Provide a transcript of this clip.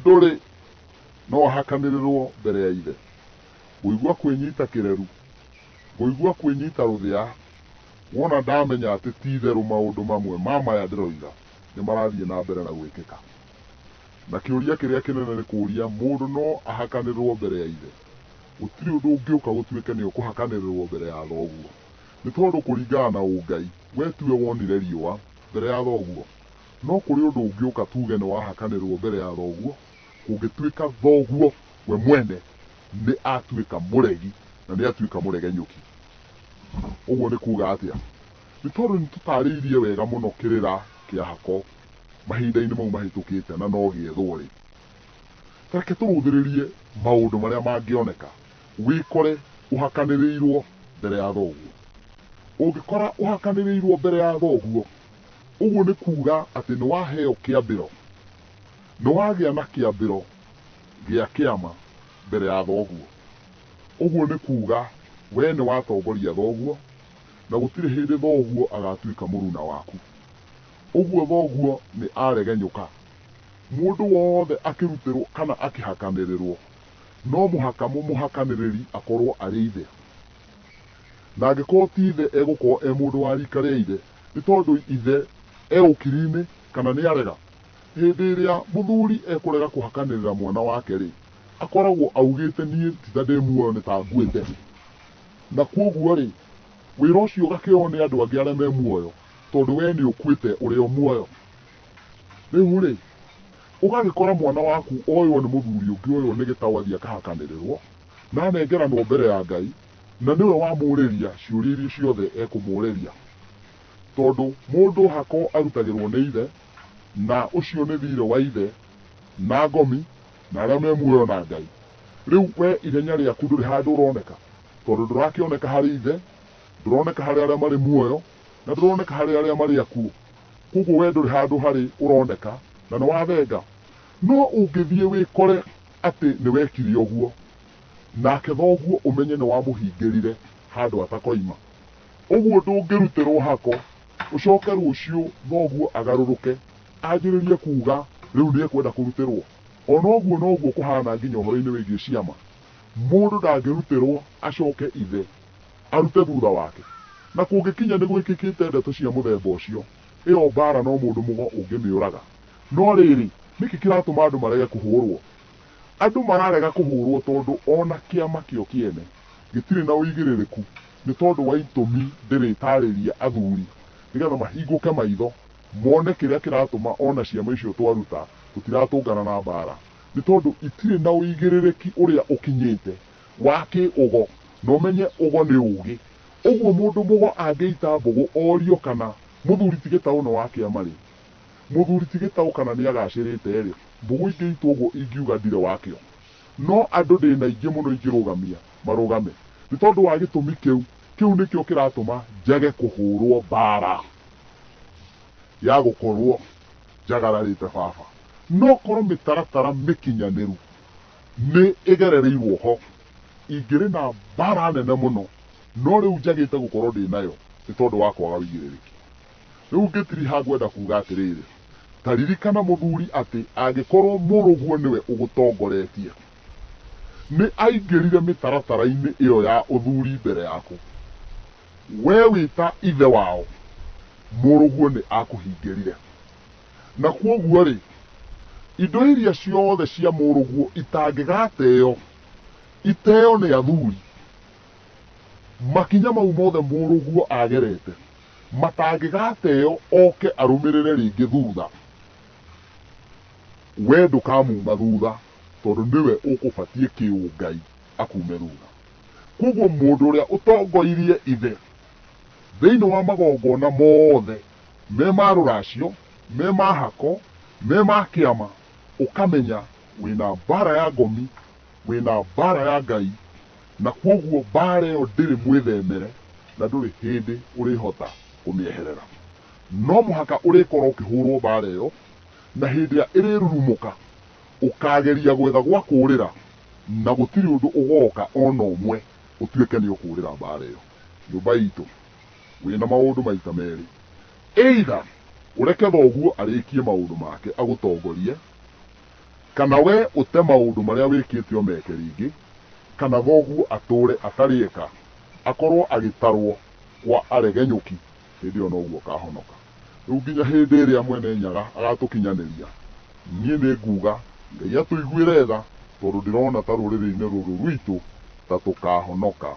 Mũndũ-rĩ, no ahakanĩrĩrwo mbere ya ithe? Ngũigua kwĩnyita kĩreru, ngũigua kwĩnyita rũthĩa, wona ndamenya atĩ ti-itherũ maũndũ mamwe ma maya ndĩroiga nĩ marathiĩ na mbere na gwĩkĩka. Na kĩũria kĩrĩa kĩnene nĩ kũũria, mũndũ no ahakanĩrĩrwo mbere ya ithe? Gũtirĩ ũndũ ũngĩũka gũtuĩke nĩ ũkũhakanĩrĩrwo mbere ya thoguo. Nĩ tondũ kũringana na ũngai, we tiwe wonire riũa mbere ya thoguo. No kũrĩ ũndũ ũngĩũka tuge nĩ wahakanĩrĩrwo mbere ya thoguo, kũngĩtuĩka thoguo we mwene nĩ atuĩka mũregi na nĩ atuĩka mũregenyũki. Ũguo nĩ kuga atĩa? Nĩ tondũ nĩ tũtarĩirie wega mũno kĩrĩra kĩa hako mahinda-inĩ mau mahĩtũkĩte na no gĩethwo rĩ. Ta reke tũrũthĩrĩrie maũndũ marĩa mangĩoneka wĩkore ũhakanĩrĩirwo mbere ya thoguo. Ũngĩkora ũhakanĩrĩirwo mbere ya thoguo, ũguo nĩ kuga atĩ nĩ waheo kĩambĩro, nĩ wagĩa na kĩambĩro gĩa kĩama mbere ya thoguo. Ũguo nĩ kuga we nĩ watongoria thoguo, na gũtirĩ hĩndĩ thoguo agatuĩka mũruna waku. Ũguo thoguo nĩ aregenyũka. Mũndũ wothe akĩrutĩrwo kana akĩhakanĩrĩrwo, no mũhaka mũmũhakanĩrĩri akorwo arĩ ithe. Na angĩkorwo ti ithe, egũkorwo e mũndũ wa rika rĩa ithe, nĩ tondũ ithe e ũkiri-inĩ kana nĩ arega. Hĩndĩ ĩrĩa mũthuri ekũrega kũhakanĩrĩra mwana wake-rĩ, akoragwo augĩte niĩ ti ta ndĩ muoyo nĩ ta nguĩte. Na kwoguo-rĩ, wĩra ũcio ũgakĩoywo nĩ andũ angĩ arĩa me muoyo, tondũ wee nĩ ũkuĩte ũrĩ o muoyo. Rĩu-rĩ, ũgagĩkora mwana waku oywo nĩ mũthuri ũngĩ oywo nĩ gĩtaũ athiĩ akahakanĩrĩrwo, na anengeranwo mbere ya Ngai, na nĩwe wamũũrĩria ciũria iria ciothe ekũmũũrĩria. Tondũ mũndũ hako arutagĩrwo nĩ ithe, na ũcio nĩ thiirĩ wa ithe, na ngomi, na arĩa me muoyo na Ngai. Rĩu we ithenya rĩaku ndũrĩ handũ ũroneka, tondũ ndũrakĩoneka harĩ ithe, ndũroneka harĩ arĩa marĩ muoyo, na ndũroneka harĩ arĩa marĩ akuũ. Koguo we ndũrĩ handũ harĩ ũroneka, na nĩ wathenga. No ũngĩthiĩ wĩkore atĩ nĩ wekire ũguo, nake thoguo ũmenye nĩ wamũhingĩrire handũ atakoima. Ũguo ndũngĩrutĩrwo hako, ũcoke rũciũ thoguo agarũrũke anjĩrĩrie kuga rĩu nĩ ekwenda kũrutĩrwo. Ona ũguo noguo kũhana nginya ũhoro-inĩ wĩgiĩ ciama. Mũndũ ndangĩrutĩrwo acoke ithe arute thutha wake. Na kũngĩkinya nĩ gwĩkĩkĩte ndeto cia mũthemba ũcio, ĩyo mbaara no mũndũ mũgo ũngĩmĩũraga. No rĩrĩ, nĩkĩ kĩratũma andũ marege kũhũrwo? Andũ mararega kũhũrwo tondũ ona kĩama kĩo kĩene gĩtirĩ na ũigĩrĩrĩku nĩ tondũ wa itũmi ndĩrĩtarĩria athuri nĩgetha mahingũke maitho mone kĩrĩa kĩratũma ona ciama icio twaruta tũtiratũngana na mbaara nĩ tondũ itirĩ na ũigĩrĩrĩki ũrĩa ũkinyĩte wa kĩ-ũgo na ũmenye ũgo nĩ ũgĩ. Ũguo mũndũ mũgo angĩita mbũgũ orio kana mũthuri ti gĩtaũ nĩ wa kĩama-rĩ, mũthuri ti gĩtaũ kana nĩ agacĩrĩte-rĩ, mbũgũ ingĩitwo ũguo ingiuga ndirĩ wakĩo. No andũ ndĩna aingĩ mũno ingĩrũgamia marũgame. Nĩ tondũ wa gĩtũmi kĩu, kĩu nĩkĩo kĩratũma njage kũhũrwo mbaara ya gũkorwo njagararĩte baba. No korwo mĩtaratara mĩkinyanĩru nĩ ĩgerereirwo ho, ingĩrĩ na mbaara nene mũno, no rĩu njagĩte gũkorwo ndĩ nayo nĩ tondũ wa kwaga ũigĩrĩrĩki. Rĩu ngĩtiriha ngwenda kuuga atĩrĩrĩ, ta ririkana mũthuri atĩ angĩkorwo mũrũguo nĩwe ũgũtongoretie, nĩ aingĩrire mĩtaratara-inĩ ĩyo ya ũthuri mbere yaku, we wĩ ta ithe wao, mũrũguo nĩ akũhingĩrire. Na kwoguo-rĩ, indo iria ciothe cia mũrũguo itangĩgateo, iteo nĩ athuri, makinya mau mothe mũrũguo agerete, matangĩgateo oke arũmĩrĩre rĩngĩ thutha, we ndũkamuma thutha tondũ nĩwe ũkũbatiĩ kĩũngai akume thutha. Kwoguo mũndũ ũrĩa ũtongoirie ithe thĩinĩ wa magongona mothe me ma rũracio, me ma hako, me ma kĩama, ũkamenya wĩna mbara ya ngomi, wĩna mbara ya Ngai, na kwoguo mbara ĩyo ndĩrĩ mwĩthemere na ndũrĩ hĩndĩ ũrĩhota kũmĩeherera. No mũhaka ũrĩkorwo ũkĩhũrwo mbara ĩyo, na hĩndĩ ĩrĩa ĩrĩrurumũka, ũkageria gwetha gwa kũũrĩra, na gũtirĩ ũndũ ũgoka ona ũmwe ũtuĩke nĩ ũkũũrĩra mbara ĩyo. Nyũmba itũ, wĩna maũndũ maita merĩ. Either ũreke thoguo arĩkie maũndũ make agũtongorie, Kana we ũte maũndũ marĩa wĩkĩte ũmeke rĩngĩ, kana thoguo atũũre atarĩ eka, akorwo agĩtarwo kwa aregenyũki, hĩndĩ ĩyo noguo ũkahonoka. Rĩu nginya hĩndĩ ĩrĩa Mwene Nyaga agatũkinyanĩria, niĩ nĩ nguga Ngai atũiguĩre tha, tondũ ndĩrona ta rũrĩrĩ-inĩ rũrũ rwitũ ta tũkahonoka.